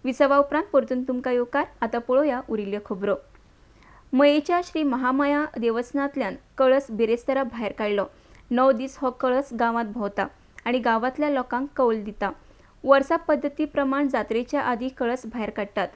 विसवा उपरांत परतून तुमकां येवकार. आतां पळोवया उरिल्ल्यो खबरो. मयेच्या श्री महामाया देवस्थानांतल्यान कळस बिरेस्तारा भायर काडलो. 9 दीस हो कळस गांवांत भोंवता आनी गांवांतल्या लोकांक कौल दिता. वर्सा पद्दती प्रमाण जात्रेच्या आदी कळस भायर काडटात.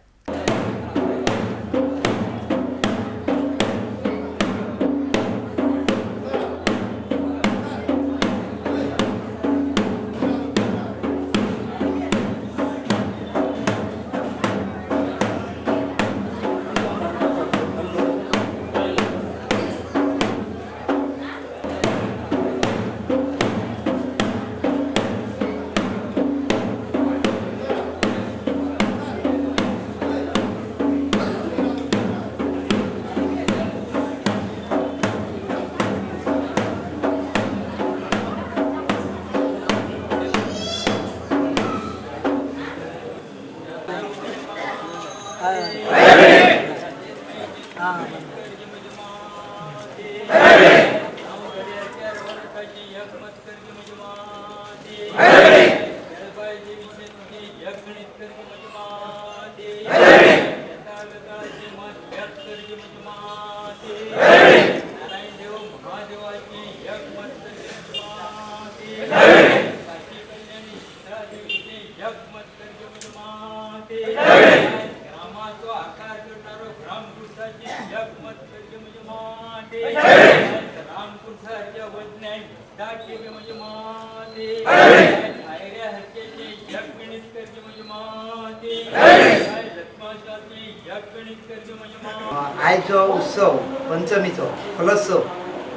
आयचो उत्सव पंचमीचो कलोत्सव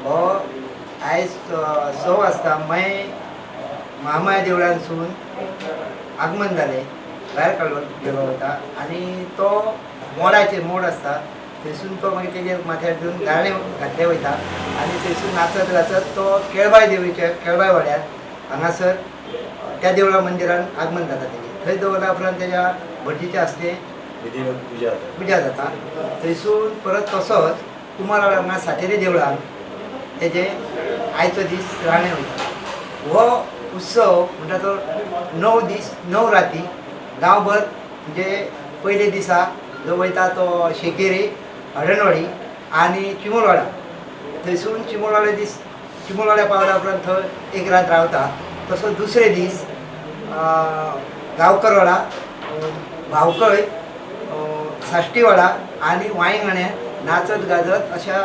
हो आयज 6 वाजता मये महामाया देवळांसून आगमन जालें, भायर काडलो गेलो वता आनी तो मोडाचेर मोड आसता थंयसून तो मागीर तेजेर माथ्यार घेवन गाळें घातलें वयता आनी थंयसून नाचत नाचत तो केळबाय देवीच्या केळबाय वाड्यार हांगासर त्या देवळा मंदिरान आगमन जाता तेजें. थंय दवरल्या उपरांत तेज्या भटजीचे आसते पुजा जाता. थंयसून परत तसोच कुमारवाडा हांगा सातेरी देवळान तेजे आयचो दीस राणे वयता. हो उत्सव म्हणटा तो 9 दीस 9 राती गांवभर, म्हणजे पयले दिसा जो वयता तो शेकेरी, हरणवाडी आनी चिमोलवाडा. थंयसून चिमोलवाडा दीस चिमोलवाड्या पावल्या उपरांत थंय एक रात रावता. तसो दुसरे दीस गांवकरवाडा, भावकय, साश्टीवाडा आनी वांयगण्या नाचत गाजत अशा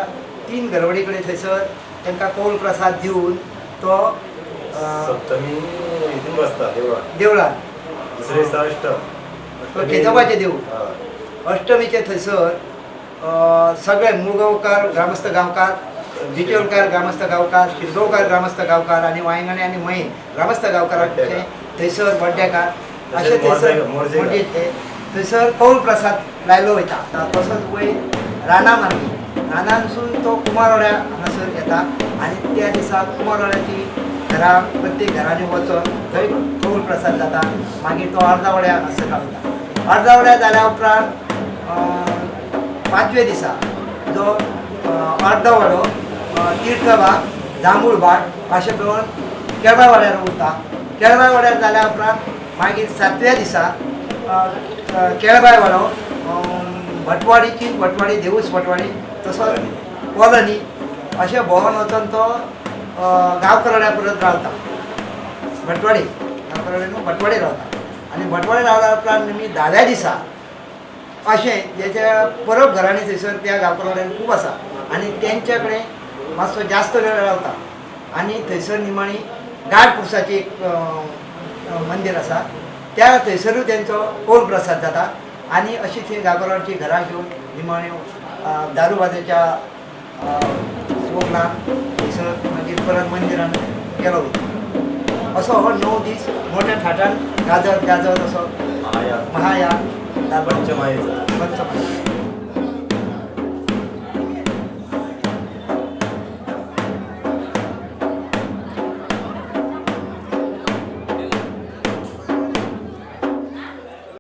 3 घरवडी कडेन थंयसर तांकां कौल प्रसाद दिवन तो सप्तमी हितून बसता देवळान. देवळान दुसरे दिसा अष्टम, तो केजोबाचें देवूळ. अष्टमीचे थंयसर सगळे मुळगांवकार ग्रामस्थ गांवकार, बिचोलकार ग्रामस्थ गांवकार, शिरगांवकार ग्रामस्थ गांवकार आनी वांयगणे आनी मये ग्रामस्थ गांवकाराचे थंयसर बड्डेकार अशें थंयसर मोरजेचे थंयसर कौल प्रसाद लायलो वयता. तसोच वयर राना मार्गी रानांसून तो कुमारवाड्या हांगासर येता आनी त्या दिसा कुमारवाड्याची घरां प्रत्येक घरांनी वचोन थंय कौल प्रसाद जाता. मागीर तो अर्दावड्या हांगासर रावता. अर्दावड्या जाल्या उपरांत 5व्या दिसा जो अर्दवाडो, तीर्थबाग, जांबूळबाग अशें करून केळबाय वाड्यार उरता. केळबाय वाड्यार जाल्या उपरांत मागीर 7व्या दिसा केळबाय वाडो, भटवाडी, चिंच भटवाडी, देवूस भटवाडी, तसोच कॉलनी अशें भोंवन वचोन तो गांवकरवाड्या परत रावता. भटवाडी गांवकरवाडी न्हू भटवाडी रावता आनी भटवाडी रावल्या उपरांत निमी 10व्या दिसा अशें जेच्या परब घरांनी थंयसर त्या गांवकरवाड्यान खूब आसा आनी तेंच्या कडेन मातसो जास्त वेळ रावता आनी थंयसर निमाणी गाड पुरसाचें एक मंदीर आसा त्या थंयसरूय तेंचो कौल प्रसाद जाता आनी अशी थंय गांवकरवाडची घरां घेवन निमाण्यो दारुबाजाच्या वोगलान थंयसर मागीर परत मंदिरान गेलो वयता. असो हो 9 दीस मोठ्या थाटान गाजत गाजत असो महाया पंचमाया.